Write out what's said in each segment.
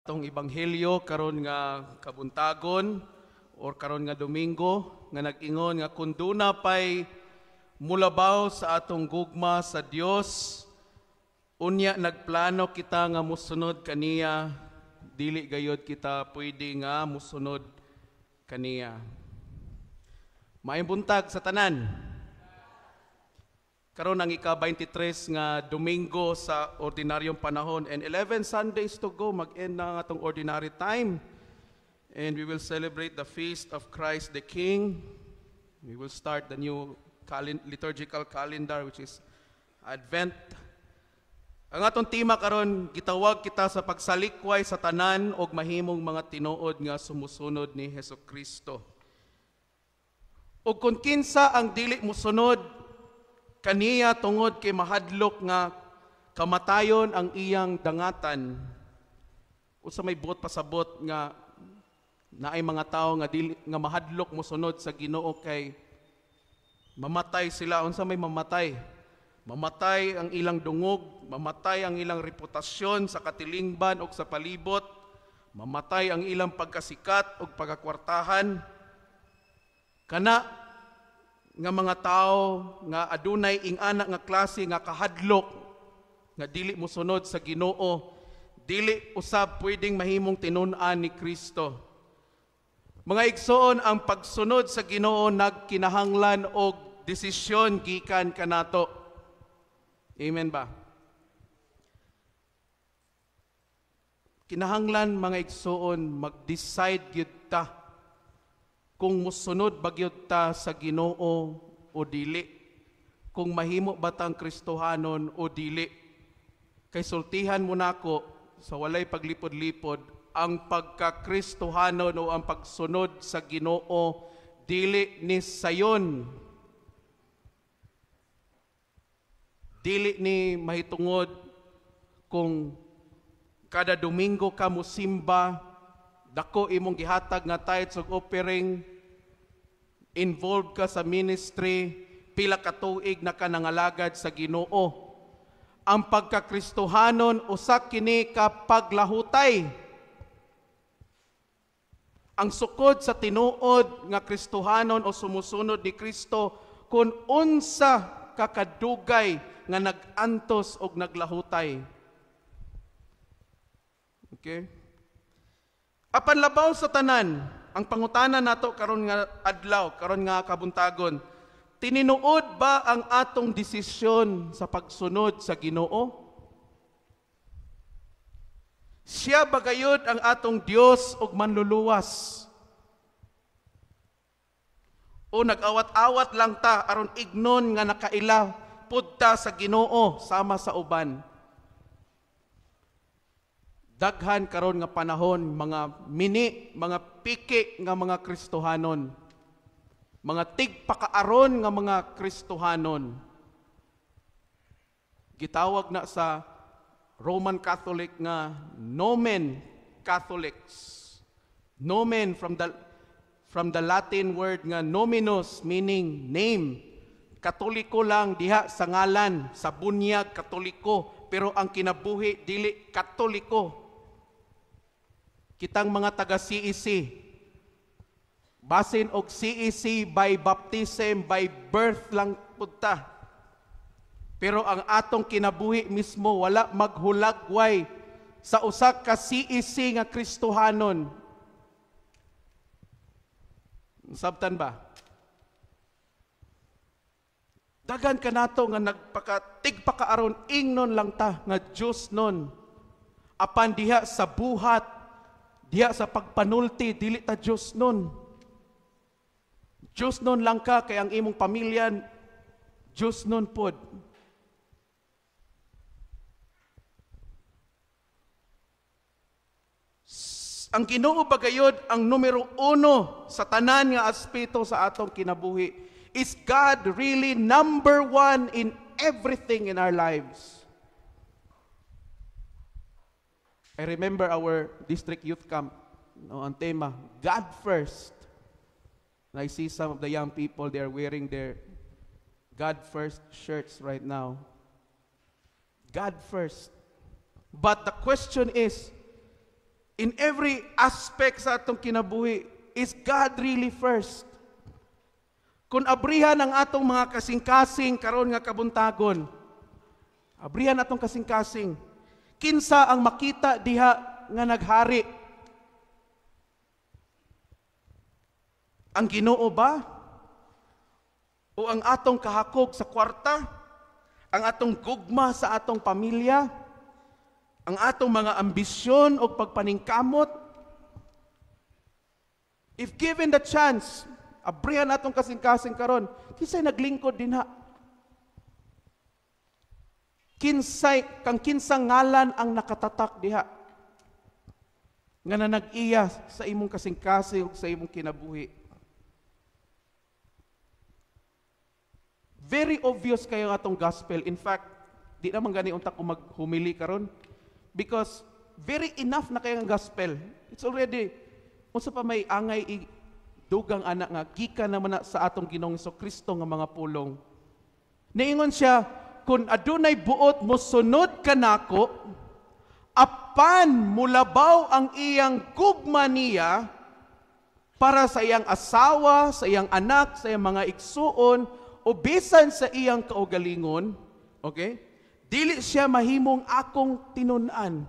Atong ebanghelyo karon nga kabuntagon or karon nga Domingo nga nag-ingon nga kun duna pay mulabaw sa atong gugma sa Dios, unya nagplano kita nga mosunod kaniya, dili gayod kita pwede nga mosunod kaniya. Maayong buntag sa tanan. Karon ang ika-23 nga Domingo sa ordinaryong panahon and 11 Sundays to go, mag-end na ang atong ordinary time. And we will celebrate the feast of Christ the King. We will start the new liturgical calendar, which is Advent. Ang atong tema karon, gitawag kita sa pagsalikway sa tanan og mahimong mga tinuod nga sumusunod ni Hesukristo. Ug kung kinsa ang dili mosunod kaniya tungod kay mahadlok nga kamatayon ang iyang dangatan, usa may buot pasabot nga naay mga tawo nga dili nga mahadlok mosunod sa Ginoo kay mamatay sila. Unsa may mamatay? Mamatay ang ilang dungog, mamatay ang ilang reputasyon sa katilingban og sa palibot, mamatay ang ilang pagkasikat og pagkakwartahan. Kana nga mga tao nga adunay ingana nga klase nga kahadlok nga dili mosunod sa Ginoo, dili usab pwedeng mahimong tinun-an ni Kristo. Mga igsoon, ang pagsunod sa Ginoo nagkinahanglan og desisyon gikan kanato. Amen ba? Kinahanglan, mga igsoon, mag-decide gyud ta kung mosunod ba gyud ta sa Ginoo o dili, kung mahimo ba tang Kristohanon o dili. Kay sultihan mo nako sa walay paglipod-lipod, ang pagka-Kristohanon o ang pagsunod sa Ginoo dili ni sayon, dili ni mahitungod kung kada Domingo ka mosimba, dako imong gihatag nga tithes ug offering, involved ka sa ministry, pila ka tuig na ka nangalagad sa Ginoo. Ang pagkakristohanon usa kini ka paglahutay. Ang sukod sa tinuod nga Kristohanon o sumusunod ni Kristo kung unsa kakadugay nga nag-antos og naglahutay. Okay? Apan labaw sa tanan, ang pangutana nato karon nga adlaw, karon nga kabuntagon, tininuod ba ang atong desisyon sa pagsunod sa Ginoo? Siya ba gayud ang atong Dios ug manluluwas? O nag-awat-awat lang ta aron ignon nga nakaila pud ta sa Ginoo sama sa uban? Daghan karon nga panahon mga mini, mga piki nga mga Kristohanon, mga tigpakaaron nga mga Kristohanon. Gitawag na sa Roman Catholic nga nomen Catholics. Nomen from the Latin word nga nominus, meaning name. Katoliko lang diha sa ngalan, sa bunyag Katoliko, pero ang kinabuhi dili Katoliko. Kitang mga taga CEC, basin og CEC by baptism, by birth lang pud ta. Pero ang atong kinabuhi mismo wala maghulagway sa usa ka CEC nga Kristohanon. Sabtan ba? Daghan kanato nga nagpakatigpakaaron, ingnon lang ta nga Dios nun. Apan diha sa buhat, diha sa pagpanulti, dili ta Dios nun. Dios nun lang ka kay ang imong pamilya Dios nun pod. Ang Ginoo ba gayod ang numero uno sa tanan nga aspeto sa atong kinabuhi? Is God really number one in everything in our lives? I remember our district youth camp, no, ang tema, "God First." And I see some of the young people, they are wearing their "God First" shirts right now. God first. But the question is In every aspect sa atong kinabuhi, is God really first? Kung abrihan ang atong mga kasing-kasing karon nga kabuntagon, abrihan atong kasing-kasing, kinsa ang makita diha nga naghari? Ang Ginoo ba? O ang atong kahakog sa kwarta? Ang atong gugma sa atong pamilya? Ang atong mga ambisyon o pagpaningkamot? If given the chance, abrihan atong kasing-kasing karon, kinsay naglingkod dinha? Kinsay kang kinsang ngalan ang nakatatak diha nga na nag-iya sa imong kasing-kasing ug sa imong kinabuhi? Very obvious kayo atong gospel. In fact, di naman gani unta ko maghumili karon because very enough na kayo ang gospel. It's already, unsa pa may angay dugang anak nga gikan naman na sa atong Ginoong Kristo nga mga pulong. Niingon siya, kung adunay buot mosunod kanako, apan mulabaw ang iyang gugma niya para sa iyang asawa, sa iyang anak, sa iyang mga igsuon, o bisan sa iyang kaugalingon, okay? Dili siya mahimong akong tinun-an.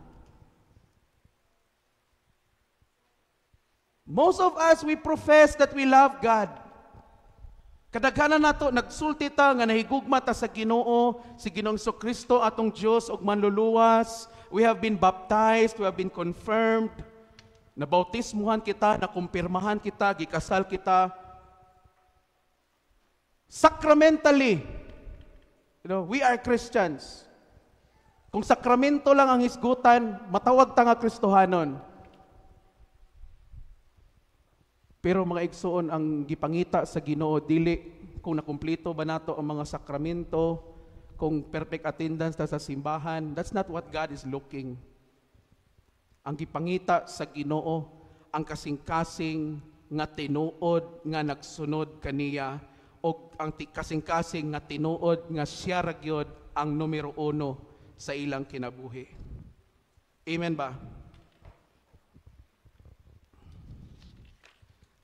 Most of us, we profess that we love God. Kadaghanan nato nagsulti ta nga nahigugma ta sa Ginoo, si Ginoong Kristo atong Dios ug manluluwas. We have been baptized, we have been confirmed. Nabautismuhan kita, nakumpirmahan kita, gikasal kita. Sacramentally, we are Christians. Kung sakramento lang ang hisgutan, matawag ta nga Kristohanon. Pero mga igsoon, ang gipangita sa Ginoo dili kung nakumplito ba nato ang mga sakramento, kung perfect attendance ta sa simbahan. That's not what God is looking. Ang gipangita sa Ginoo ang kasing-kasing nga tinuod nga nagsunod kaniya, og ang kasing-kasing nga tinuod nga siya ra gyud ang numero uno sa ilang kinabuhi. Amen ba?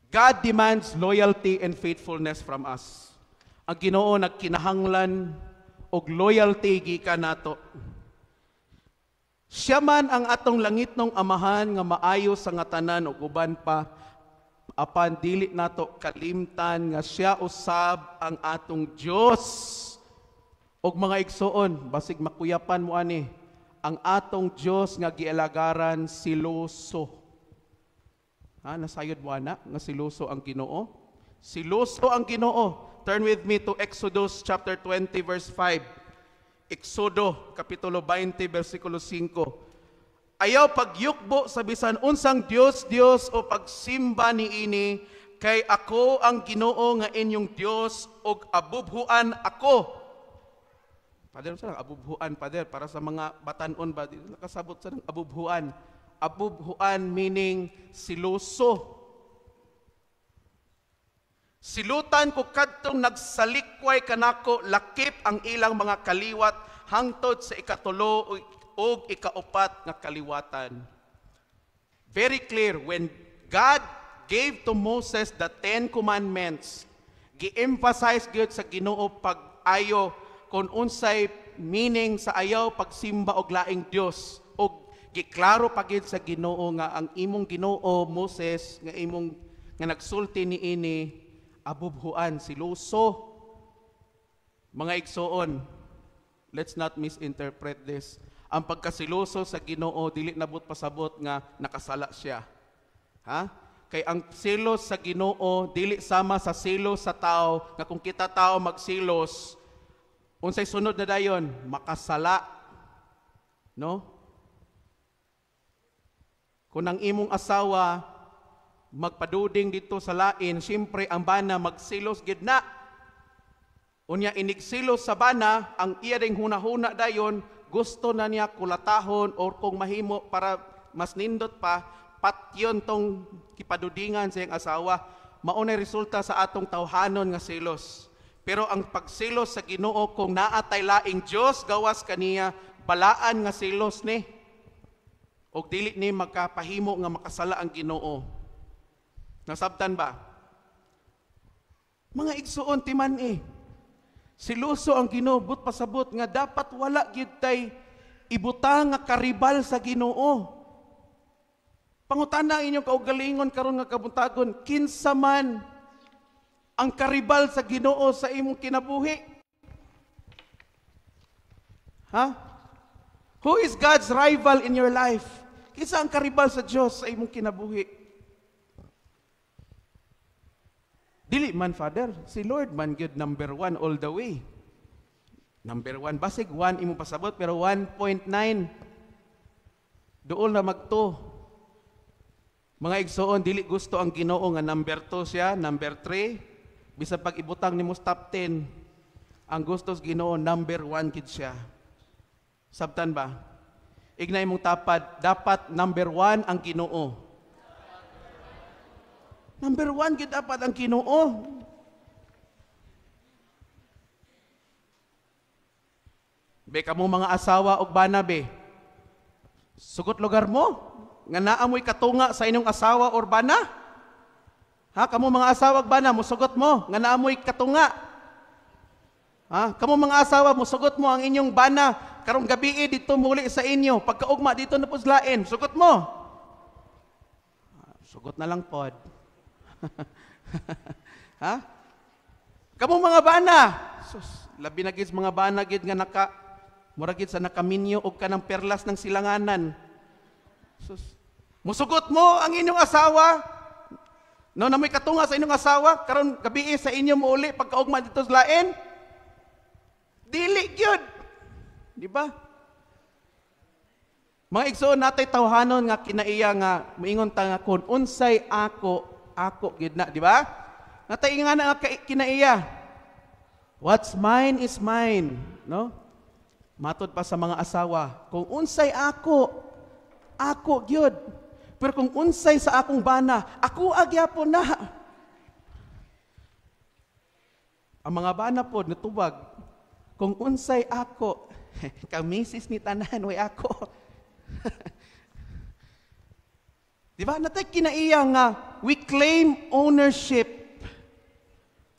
God demands loyalty and faithfulness from us. Ang Ginoo nagkinahanglan og loyalty gikan nato. Siya man ang atong langitnong amahan nga maayo sa nga tanan ug uban pa, apan dili nato kalimtan nga siya usab ang atong Dios. Og mga igsoon, basig makuyapan mo ani, ang atong Dios nga gialagaran siloso. Ha, nasayod mo ana nga siloso ang Ginoo? Siloso ang Ginoo. Turn with me to Exodus chapter 20 verse 5. Exodo kapitulo 20 versikulo 5. Ayaw pagyukbo sa bisan unsang Dios Dios o pagsimba niini, kay ako ang Ginoo nga inyong Dios ug abubhuan ako. Pader, sa lang abubhuan, pader, para sa mga batanon ba di nakasabot sa nang abubhuan. Abubhuan meaning siloso. Silutan ko kadtong nagsalikway kanako, lakip ang ilang mga kaliwat hangtod sa ikatulo ug ikaupat nga kaliwatan. Very clear, when God gave to Moses the 10 Commandments, gi-emphasize gyud sa Ginoo pag-ayo kung unsay meaning sa ayaw pagsimba og laing Dios, og giklaro pa gyud sa Ginoo nga ang imong Ginoo Moses nga imong nga nagsulti niini abubhuan, siluso. Mga igsoon, let's not misinterpret this. Ang pagkasiluso sa Ginoo dili nabot pasabot nga nakasala siya. Ha? Kay ang silos sa Ginoo dili sama sa silos sa tao, nga kung kita tao magsilos, unsay sunod na dayon? Makasala. No? Kung ang imong asawa magpaduding dito sa lain, siyempre ang bana magsilos gid na. Unya inigsilos sa bana, ang iya ding hunahuna dayon, gusto na niya kulatahon or kung mahimo para mas nindot pa, patyon tong kipadudingan sa iyang asawa. Maunay resulta sa atong tawhanon nga silos. Pero ang pagsilos sa Ginoo kung naatay laing Dios gawas kaniya, balaan nga silos ni. Og dili ni makapahimo nga makasala ang Ginoo. Nasabtan ba? Mga igsuon, timan eh. Siluso ang Ginoo, but pasabot nga dapat wala gyud tay ibutang nga karibal sa Ginoo. Pangutana ang inyong kaugalingon karon nga kabuntagon, kinsa man ang karibal sa Ginoo sa imong kinabuhi? Ha? Who is God's rival in your life? Kinsa ang karibal sa Dios sa imong kinabuhi? Dili man, Father, si Lord man gyud number 1 all the way. Number 1, basig 1 imong pasabot, pero 1.9 duol na magto. Mga igsoon, dili gusto ang Ginoo nga number 2 siya, number 3, bisan pag ibutang nimo top 10, ang gusto sa Ginoo number 1 gid siya. Sabtan ba? Ignay mong tapad, dapat number 1 ang Ginoo. Number 1 gid dapat ang Ginoo. Be kamo mga asawa og bana be. Sugot lugar mo nga naa mo'y katunga sa inyong asawa or bana? Ha, kamo mga asawa og bana, musugot mo nga naa mo'y katunga. Ha, kamo mga asawa, musugot mo ang inyong bana karong gabi dito muli sa inyo, pagkaugma dito na puslain, sugot mo. Sugot na lang pod. Ha? Kamo mga bana, sus, labi na gid mga bana gid nga naka mura gid sa nakaminyo og kanang perlas ng silanganan. Sus, musugot mo ang inyong asawa. No, na may katunga sa inyong asawa karon gabi sa inyo mouli pagkaugma dito sa lain. Dili gyud. Di ba? Mga igsoon, natay tawhanon nga kinaiya nga moingon ta nga kun unsay ako, ako gid na, di ba? Natay nga na kinaiya. What's mine is mine, no? Matod pa sa mga asawa, kung unsay ako, ako gyud. Pero kung unsay sa akong bana, ako agyapon na. Ang mga bana pod natubag, kung unsay ako, kang misis ni tanan way ako. Di ba? Natay kinaiya nga we claim ownership.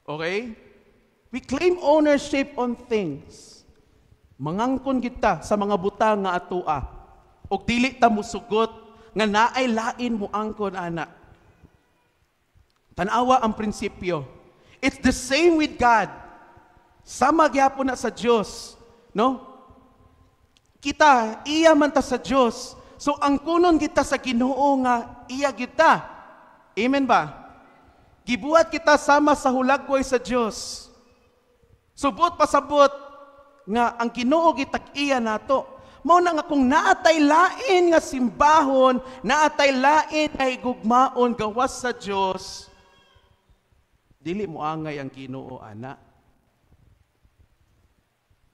Okay? We claim ownership on things. Mangangkon kita sa mga butang nga atoa. Og dili ta musugot nga naay lain mo angkon ana. Tan-awa ang prinsipyo. It's the same with God. Sama gyapon na sa Dios, no? Kita iya man ta sa Dios. So ang kunon kita sa Ginoo nga iya kita. Amen ba? Gibuhat kita sama sa hulagway sa Dios. Subot pasabot nga ang Ginoo gitag-iya nato. Mao na nga kung naatay lain nga simbahon, naatay lain ay gugmaon gawas sa Dios, dili mo angay ang Ginoo ana.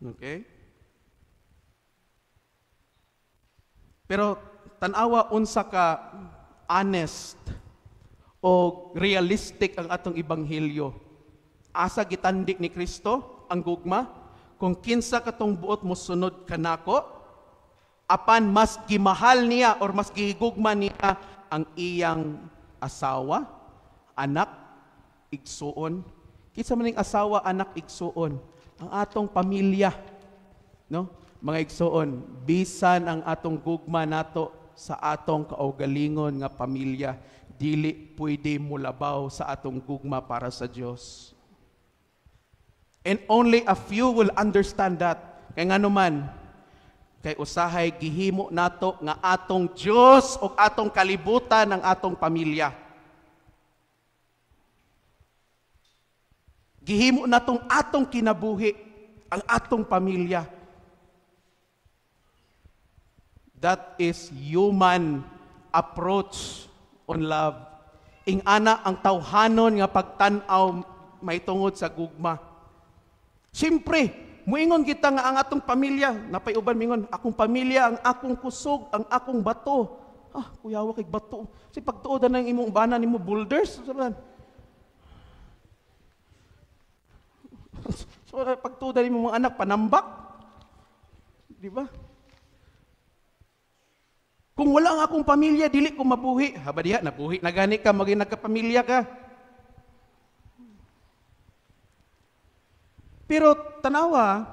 Okay? Pero tan-awa unsa ka honest o realistic ang atong ebanghelyo. Asa gitandik ni Kristo ang gugma? Kung kinsa katong buot mo sunod kanako, apan mas gimahal niya or mas gigugma niya ang iyang asawa, anak, igsuon. Kinsa man ning asawa, anak, igsuon? Ang atong pamilya, no? Mga igsuon, bisan ang atong gugma nato sa atong kaugalingon nga pamilya, dili pwede mulabaw sa atong gugma para sa Dios. And only a few will understand that. Kay ngano man, kay usahay gihimo nato nga atong Dios o atong kalibutan ang atong pamilya. Gihimo natong atong kinabuhi ang atong pamilya. That is human approach on love. Ingana ang tawhanon nga pagtan-aw mahitungod sa gugma. Siyempre, muingon kita nga ang atong pamilya, napay uban mingon, akong pamilya ang akong kusog, ang akong bato. Ah, kuyawa kay bato. Si pagtuodan na imong bana nimo boulders. So pagtuodan nimo mga anak panambak. Di ba? Kung wala ang akong pamilya, dili ko mabuhi. Haba diha, nabuhi na gani ka, maging nagkapamilya ka. Pero tanawa,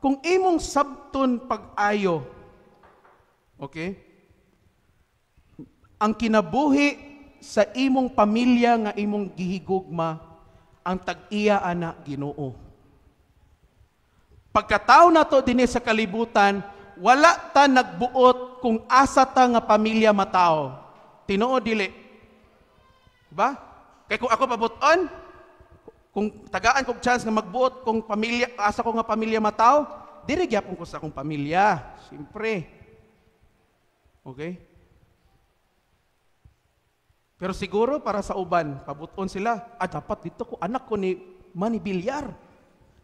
kung imong sabton pag-ayo, okay? Ang kinabuhi sa imong pamilya nga imong gihigugma, ang tag-iya ana Ginoo. Pagkatao nato dinhi sa kalibutan, wala ta nagbuot kung asa ta nga pamilya matao. Tinuod dili? Ba? Kay kung ako pabuton, kung tagaan kog chance nga magbuot kung pamilya, asa ko nga pamilya matao, diri gyapon ko sa akong pamilya, siyempre. Okay? Pero siguro para sa uban, pabuton sila, dapat dito ko anak ko ni Manny Villar.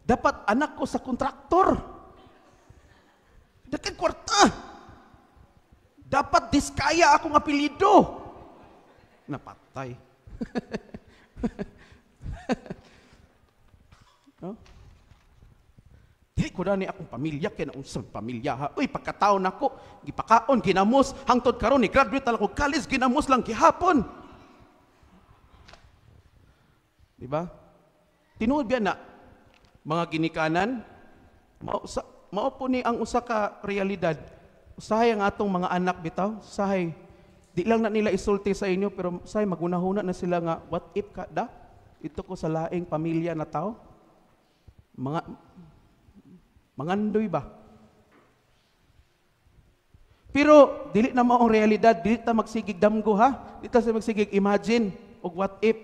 Dapat anak ko sa kontraktor. Dakan kwarta. Dapat diskaya akong apelyido. Napatay. No? Dili ko na ni akong pamilya, kaya naunsang pamilya ha. Uy, pagkataon nako, gipakaon, ginamos, hangtod karon ni graduate na lang ko college, ginamos lang gihapon. Di ba? Tinuod biya na mga ginikanan, mao po ni ang usa ka realidad. Usahay ang atong mga anak bitaw, usahay di lang na nila isulti sa inyo, pero usahay magunahuna na sila nga what if ka da? Ito ko sa laing pamilya na tao. Mga mangandoy ba? Pero dili na mao ang realidad, dili ta magsigig damgo ha. Dili ta sa magsigig imagine og what if.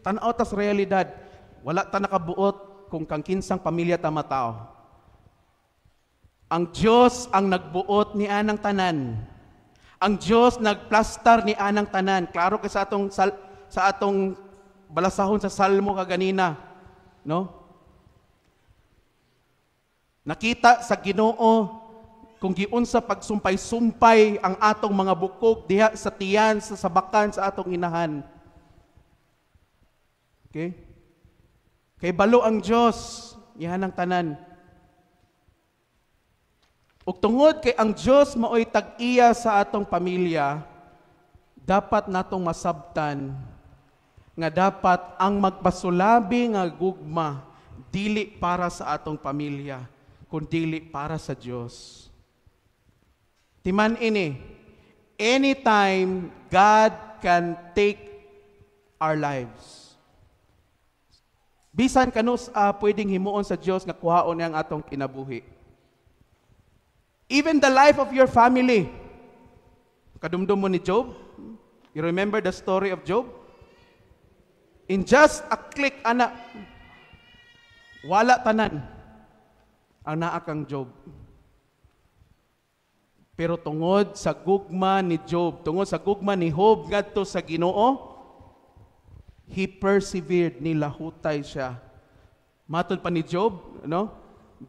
Tan-aw tas realidad. Wala ta nakabuot kung kang kinsang pamilya ta matao. Ang Dios ang nagbuot ni anang tanan. Ang Dios nagplastar ni anang tanan. Klaro kay sa atong balasahon sa Salmo kaganina, no? Nakita sa Ginoo kung giunsa pagsumpay-sumpay ang atong mga bukog diha sa tiyan, sa sabakan sa atong inahan. Okay? Kay balo ang Dios iyan ang tanan. Ug tungod kay ang Dios maoy tag-iya sa atong pamilya, dapat natong masabtan nga dapat ang magpasulabi nga gugma dili para sa atong pamilya, kundili para sa Dios. Timan ini, anytime God can take our lives. Bisan kanus pwedeng himuon sa Dios nga kuhaon niya ang atong kinabuhi. Even the life of your family. Kadumdum mo ni Job? You remember the story of Job? In just a click, ana, wala tanan ang naa kang Job. Pero tungod sa gugma ni Job, tungod sa gugma ni Job ngadto sa Ginoo, he persevered, nilahutay siya. Matod pa ni Job, no?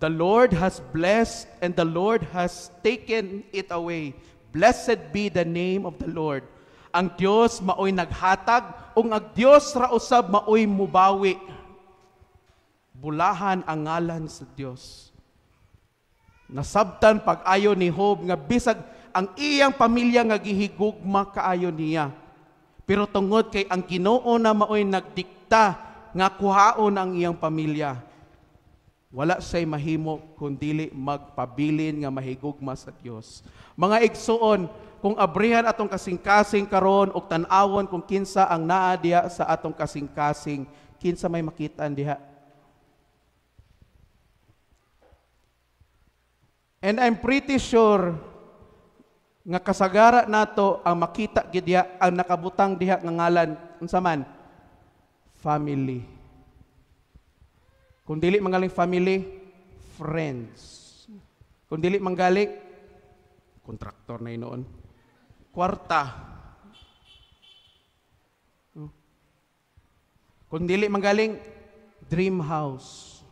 The Lord has blessed and the Lord has taken it away. Blessed be the name of the Lord. Ang Dios maoy naghatag, ug ang Dios ra usab maoy mubawi. Bulahan ang ngalan sa Dios. Nasabtan pag-ayo ni Job nga bisag ang iyang pamilya nga gihigugma kaayo niya. Pero tungod kay ang Ginoo na maoy nagdikta nga kuhaon ang iyang pamilya, wala siya'y mahimo kundili magpabilin nga mahigugma sa Dios. Mga igsuon, kung abrihan atong kasing-kasing karon og tan-awon kung kinsa ang naa diha sa atong kasing-kasing, kinsa may makitaan diha. And I'm pretty sure nga kasagara nato ang makita gid diha, ang nakabutang diha nga ngalan unsa man? Family. Kung dili manggaling family, friends. Kung dili manggaling, kontraktor na inoon. Kwarta. Kung dili manggaling, dream house.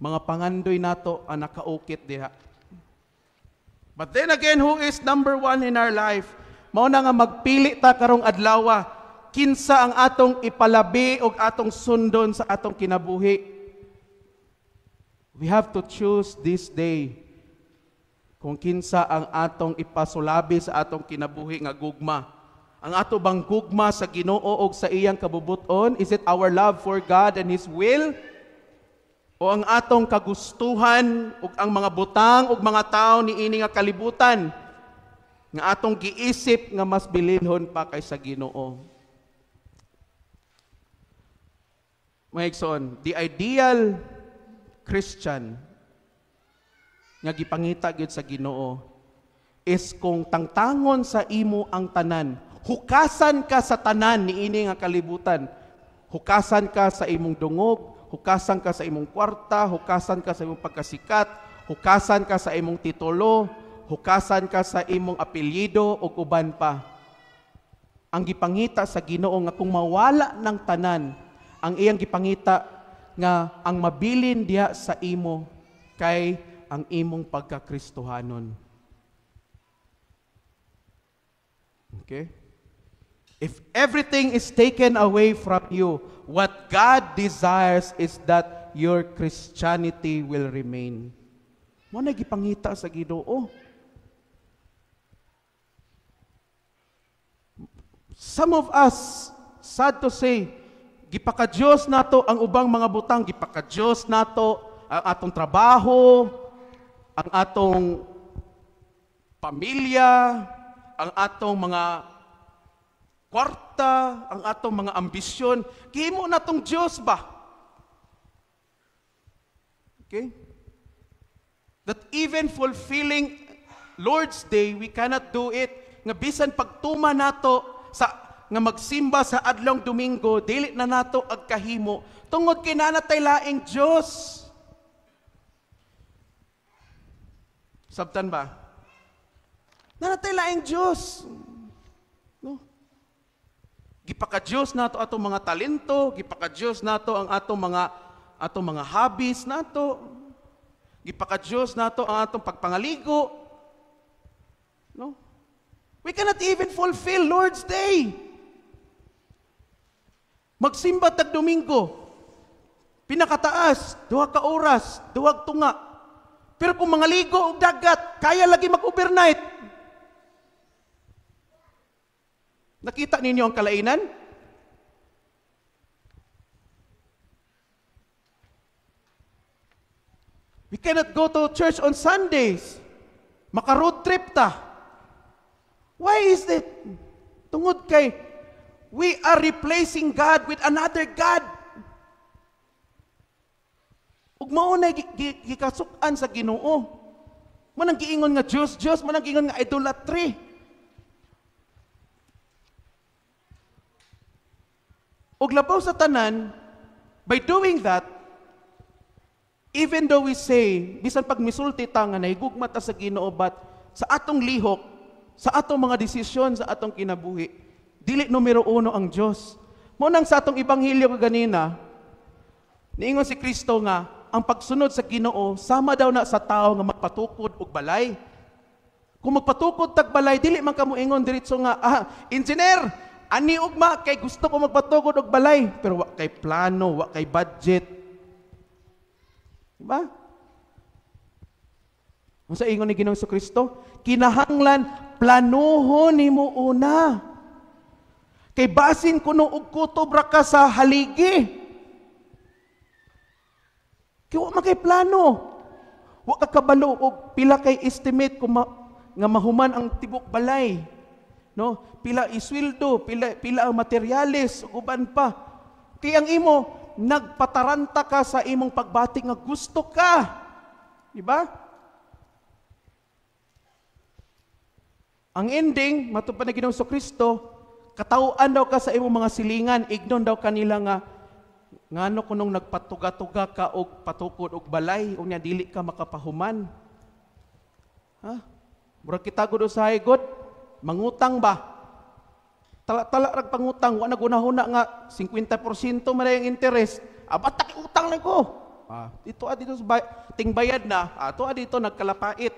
Mga pangandoy nato ang nakaukit diha. But then again, who is number one in our life? Mao na nga magpili ta karong adlawa, kinsa ang atong ipalabi og atong sundon sa atong kinabuhi. We have to choose this day Kung kinsa ang atong ipasulabi sa atong kinabuhi nga gugma. Ang ato bang gugma sa Ginoo og sa iyang kabubuton, is it our love for God and His will? O ang atong kagustuhan ug ang mga butang ug mga tawo niini nga kalibutan nga atong giisip nga mas bilinhon pa kaysa Ginoo? Mga igsoon, the ideal Christian nga gipangita gyud sa Ginoo is kung tangtangon sa imo ang tanan, hukasan ka sa tanan niini nga kalibutan. Hukasan ka sa imong dungog, hukasan ka sa imong kwarta, hukasan ka sa imong pagkasikat, hukasan ka sa imong titulo, hukasan ka sa imong apelyido ug uban pa. Ang gipangita sa Ginoo nga kung mawala ng tanan, ang iyang gipangita nga ang mabilin diha sa imo kay ang imong pagkakristohanon. Okay? If everything is taken away from you, what God desires is that your Christianity will remain. Mo na gipangita sa Ginoo. Some of us, sad to say, gipaka-Diyos nato ang ubang mga butang, gipaka-Diyos nato ang atong trabaho, ang atong pamilya, ang atong mga kwarta, ang atong mga ambisyon. Gihimo natong Diyos ba? Okay? That even fulfilling Lord's Day, we cannot do it. Nga bisan pagtuma nato sa nga magsimba sa adlong Domingo, dili na nato agkahimo tungod kay naa natay laing Dios. Sabtan ba? Nanatay laing Dios. No? Gipaka-Dios nato atong mga talento, gipaka-Dios nato ang atong mga hobbies nato. Gipaka-Dios nato ang atong pagpangaligo. No? We cannot even fulfill Lord's Day. Magsimba tag Domingo, pinakataas, 2 ka oras, 2 tunga. Pero kung mga ligo og dagat, kaya lagi mag-overnight. Nakita ninyo ang kalainan? We cannot go to church on Sundays. Maka-road trip ta. Why is it? Tungod kay we are replacing God with another God. Ug mao na gikasuk-an sa Ginoo. Mao nang giingon nga Dios, Dios, mao nang giingon nga idolatry. Ug labaw sa tanan, by doing that, even though we say, bisan pag misulti ta nga nahigugma ta sa Ginoo, but sa atong lihok, sa atong mga desisyon, sa atong kinabuhi, dili numero 1 ang Dios. Mao nang sa atong ebanghelyo kaganina, niingon si Kristo nga ang pagsunod sa Ginoo sama daw na sa tao nga magpatukod og balay. Kung magpatukod tag balay, dili man kamo ingon diretso nga, engineer, ani ugma kay gusto ko magpatukod og balay, pero wa kay plano, wa kay budget. Diba? Unsa ingon ni Ginoong Kristo? Kinahanglan planuhon nimo una. Kay basin kuno og kutob ra ka sa haligi. Kay wa man kay plano. Wa ka kabalo og pila kay estimate kung nga mahuman ang tibok balay. No? Pila isweldo, pila ang materyales ug uban pa. Kay ang imo nagpataranta ka sa imong pagbati nga gusto ka. Di ba? Ang ending, matupad na Ginoong Kristo, katawaan daw ka sa imong mga silingan, ignon daw kanila nga ngano kunong nagpatuga-tuga ka og patukod og balay unya dili ka makapahuman. Ha? Murag kita gud usahay god, mangutang ba? Tala-tala rag pangutang, wa nagunahuna nga 50% man ang interest. Batak utang lang ko. Dito dito tingbayad na, ato dito nagkalapait.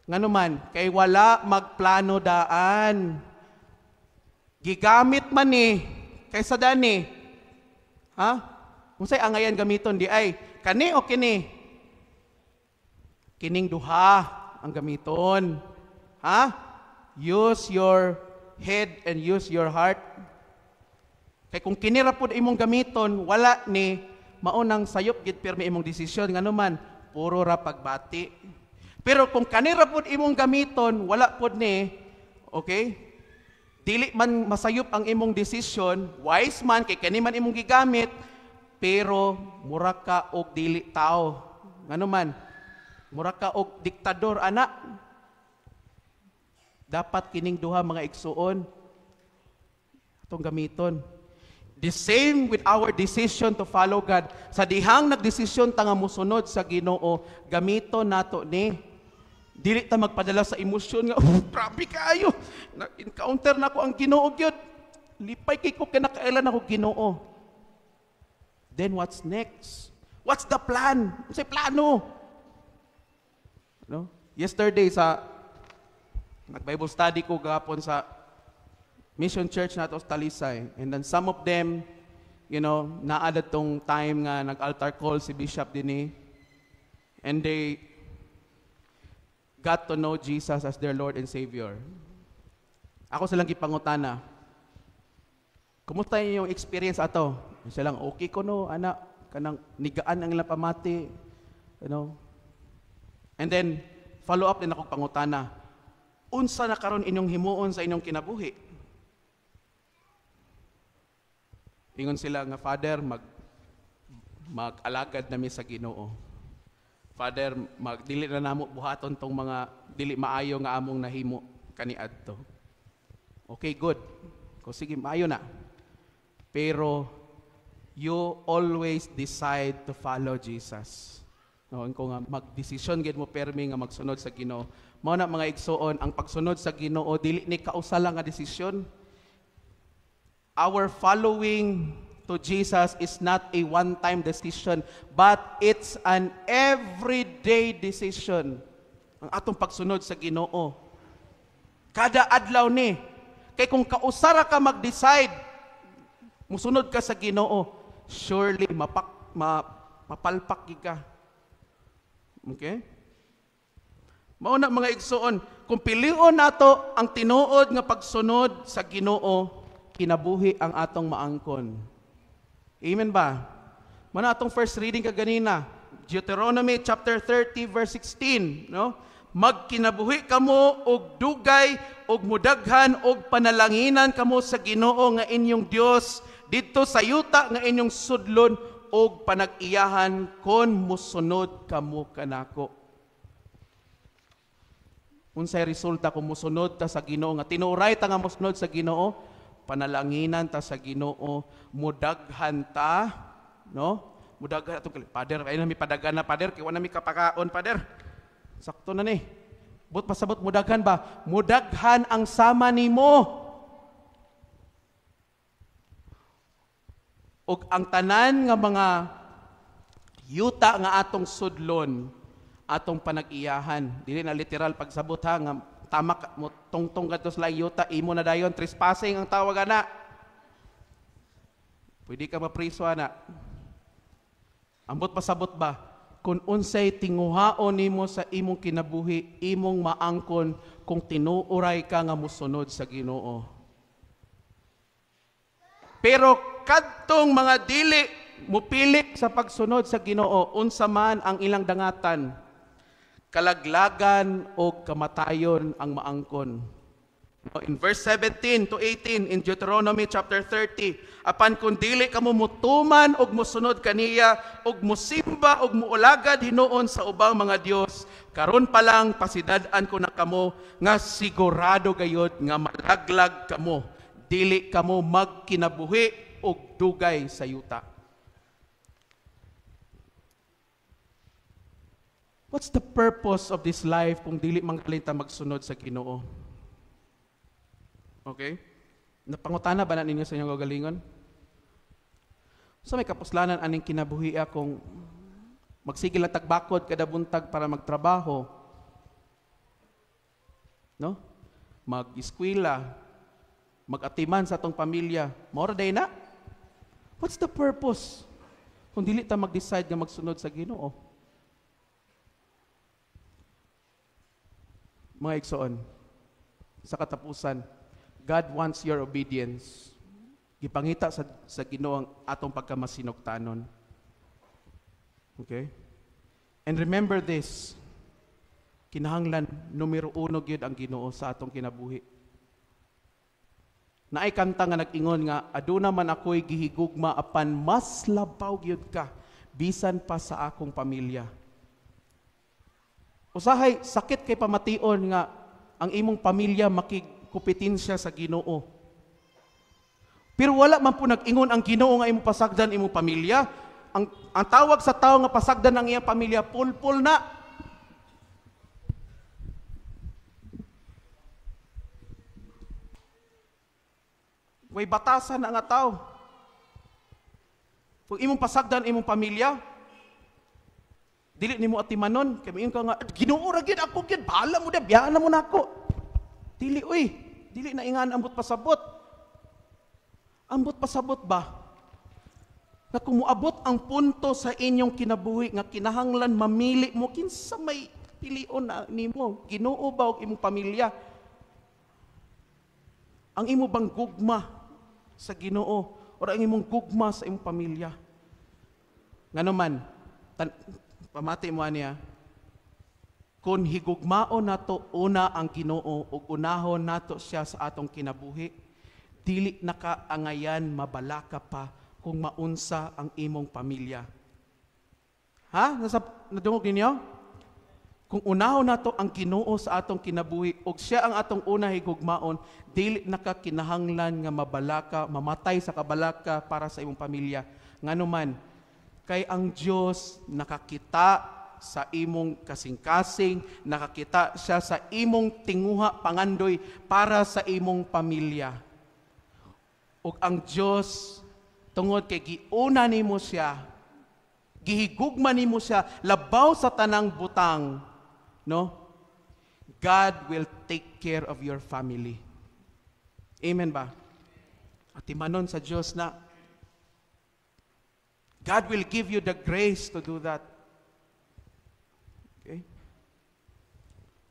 Ngano man, kay wala magplano daan. Gigamit man ni kaysa dani. Ha? Unsay angayan gamiton di ay kani o kini? Kining duha. ang gamiton. Ha? Use your head and use your heart. Kay kung kini ra pud imong gamiton, wala ni maunang sayop gid pirmi imong desisyon, ngano man puro ra pagbati. Pero kung kani ra pud imong gamiton, wala pud ni, okay? Dili man masayop ang imong desisyon, wise man kay kani man imong gigamit, pero mura ka og dili tao. Ngano man mura ka og diktador ana. Dapat kining duha, mga igsuon, atong gamiton. The same with our decision to follow God. Sa dihang nagdesisyon ta nga mosunod sa Ginoo, gamiton nato ni. Dili ta magpadala sa emosyon nga, "Oh, grabe kaayo. Na-encounter na ko ang Ginoo gyud. Lipay kay ko kinakailan ako Ginoo." Then what's next? What's the plan? Unsay plano? No? Yesterday sa nag-Bible study ko gahapon sa Mission Church nato sa Talisay. And then some of them, naa tong time nga nag-altar call si Bishop dinhi. And they got to know Jesus as their Lord and Savior. Ako silang gipangutana, "Kumusta yung experience ato?" Silang, "Okay ko no, ana, kanang nigaan ang ilang pamati." And then, follow up din ako pangutana, "Unsa na karon inyong himuon sa inyong kinabuhi?" Ingon sila nga, "Father, mag-alagad nami sa Ginoo. Father, magdili na namo buhaton tong mga dili maayo nga among nahimo kaniadto." Okay, good. Ko sige, maayo na. Pero you always decide to follow Jesus. No, ko nga magdesisyon gid mo permi nga magsunod sa Ginoo. Mao na, mga igsuon, ang pagsunod sa Ginoo dili ni kausa lang nga desisyon. Our following to Jesus is not a one-time decision, but it's an everyday decision. Ang atong pagsunod sa Ginoo. Kada adlaw ni. Kay kung kausara ka mag-decide, musunod ka sa Ginoo, surely mapalpak gid ka. Okay? Mao na, mga igsuon, kung pilion nato ang tinuod nga pagsunod sa Ginoo, kinabuhi ang atong maangkon. Amen ba? Mao na atong first reading kaganina, Deuteronomy chapter 30 verse 16, no? Magkinabuhi kamo og dugay og mudaghan og panalanginan kamo sa Ginoo nga inyong Dios didto sa yuta nga inyong sudlon og panag-iyahan kon musunod kamo kanako. Unsay resulta kung musunod ta sa Ginoo, nga tinuray ta nga musunod sa Ginoo? Panalanginan ta sa Ginoo, mudaghan ta, no? Mudaghan atong Father, ay nami padagan na, Father, kay wala mi kapakaon, Father. Sakto na ni. But pasabot mudaghan ba? Mudaghan ang sama nimo. Og ang tanan nga mga yuta nga atong sudlon, atong panag-iyahan. Dili na literal pagsabot ha, nga tamak mo tungtong kadto sa yuta imo na dayon, trespassing ang tawag ana. Pwede ka mapriso ana. Ambot pasabot ba? Kung unsay tinguhaon nimo sa imong kinabuhi, imong maangkon kung tinuuray ka nga mosunod sa Ginoo. Pero kadtong mga dili mupili sa pagsunod sa Ginoo, unsa man ang ilang dangatan, kalaglagan o kamatayon ang maangkon. In verse 17 to 18 in Deuteronomy chapter 30, apan kung dili kamo mutuman og musunod kaniya og musimba og muulagad hinuon sa ubang mga dios, karon pa lang pasidad-an ko na kamo nga sigurado gayod nga malaglag kamo, dili kamo magkinabuhi og dugay sa yuta. What's the purpose of this life kung dili man ta magsunod sa Ginoo? Okay? Napangutana ba na ninyo sa inyong kagalingon? So may kapuslanan aning kinabuhi kung magsigil ang tagbakod kada buntag para magtrabaho, no? Mag-eskwela, mag-atiman sa atong pamilya, mao ra day na. What's the purpose kung dili ta mag-decide nga magsunod sa Ginoo? Mga igsoon, sa katapusan, God wants your obedience. Gipangita sa Ginoo ang atong pagkamasinugtanon. Okay? And remember this, kinahanglan numero uno gyud ang Ginoo sa atong kinabuhi. Naay kanta nga nag-ingon nga aduna man ako'y gihigugma apan mas labaw gyud ka bisan pa sa akong pamilya. Usahay sakit kay pamation nga ang imong pamilya makigkompetensya sa Ginoo. Pero wala man po nag-ingon ang Ginoo nga imong pasagdan imong pamilya. Ang tawag sa tao nga pasagdan ang iyang pamilya, pulpul na. Way batasan na nga tao. Kung imong pasagdan imong pamilya, dili nimo atimanon, kay moingon ka nga, Ginoo ra gyud ako gyud, bahala mo da, biyaan na mo nako. Dili oy, dili na ingan ambot pasabot. Ambot pasabot ba? Nga kung moabot ang punto sa inyong kinabuhi nga kinahanglan mamili mo kinsa may pilion na nimo, Ginoo ba og imong pamilya? Ang imo bang gugma sa Ginoo or ang imong gugma sa imong pamilya? Ngano man, pamati mo aniya, kung higugmaon nato una ang Ginoo ug unahon nato siya sa atong kinabuhi, dili nakaangayan mabalaka pa kung maunsa ang imong pamilya. Ha? Nadungog ninyo? Kung unahon nato ang Ginoo sa atong kinabuhi ug siya ang atong una higugmaon, dili nakakinahanglan nga mabalaka, mamatay sa kabalaka para sa imong pamilya. Ngano man, kay ang Dios nakakita sa imong kasing-kasing, nakakita siya sa imong tinguha pangandoy para sa imong pamilya. Ug ang Dios tungod kay giuna nimo siya, gihigugma nimo siya labaw sa tanang butang, no? God will take care of your family. Amen ba? Atimanon sa Dios na God will give you the grace to do that. Okay?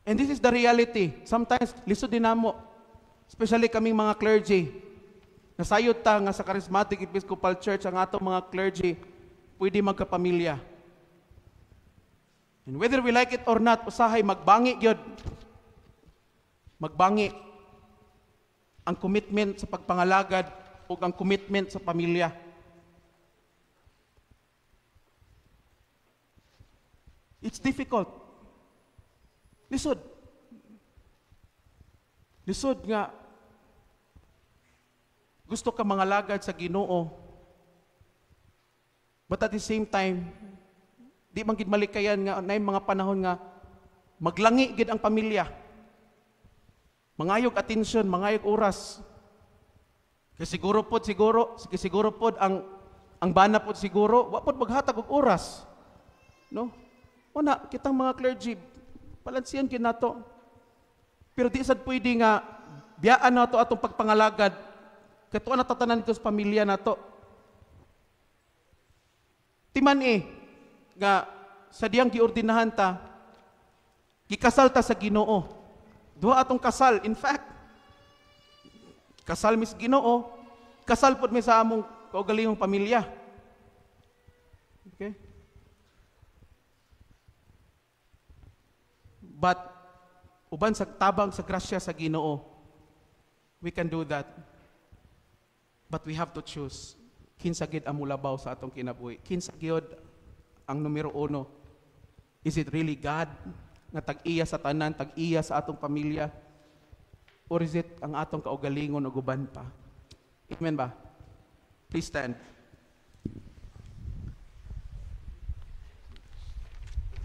And this is the reality. Sometimes, lisod din namo, especially kaming mga clergy. Nasayod ta nga sa Charismatic Episcopal Church, ang atong mga clergy, pwede magkapamilya. And whether we like it or not, usahay magbangi gyud. Magbangi ang commitment sa pagpangalagad o ang commitment sa pamilya. It's difficult. Lisod. Lisod nga gusto ka mangalagad sa Ginoo, but at the same time, di man gid malikayan nga naay mga panahon nga maglangi gid ang pamilya. Mangayog atensyon, mangayog oras. Kay siguro pod ang bana pod siguro, wa pod maghatag og oras. No? Una, kitang mga clergy, balansiyan gid nato. Pero di sad pwede nga biyaan nato atong pagpangalagad. Kay tuwa na tatanan dito sa pamilya nato. Timan nga sa diyang giordinahan ta, gikasal ta sa Ginoo. Duha atong kasal. In fact, kasal mis Ginoo, kasal pod mi sa among kaugalingong pamilya. Okay? But uban sa tabang sa grasya sa Ginoo, we can do that. But we have to choose kinsa gid ang mulabaw sa atong kinabuhi. Kinsa gyud ang numero uno. Is it really God nga tag-iya sa tanan, tag-iya sa atong pamilya? Or is it ang atong kaugalingon o guban pa? Amen ba? Please stand.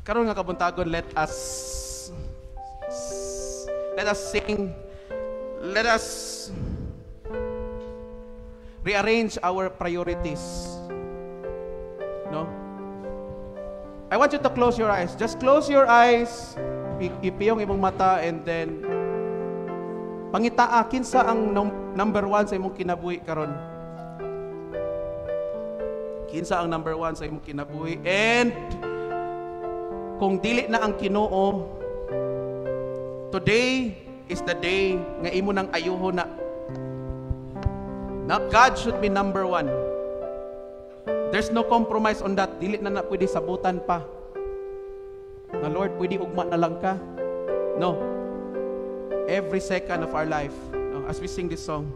Karon nga kabuntagon, let us sing, let us rearrange our priorities. No? I want you to close your eyes. Just close your eyes. Ipiyong imong mata and then pangitaa kinsa ang number one sa imong kinabuhi karon. Kinsa ang number one sa imong kinabuhi? And kung dili na ang Ginoo, Today is the day nga imo nang ayuho na. Na God should be number one. There's no compromise on that. Dili na na pwede sabutan pa. Na Lord, pwede ugma na lang ka. No. Every second of our life, no, as we sing this song.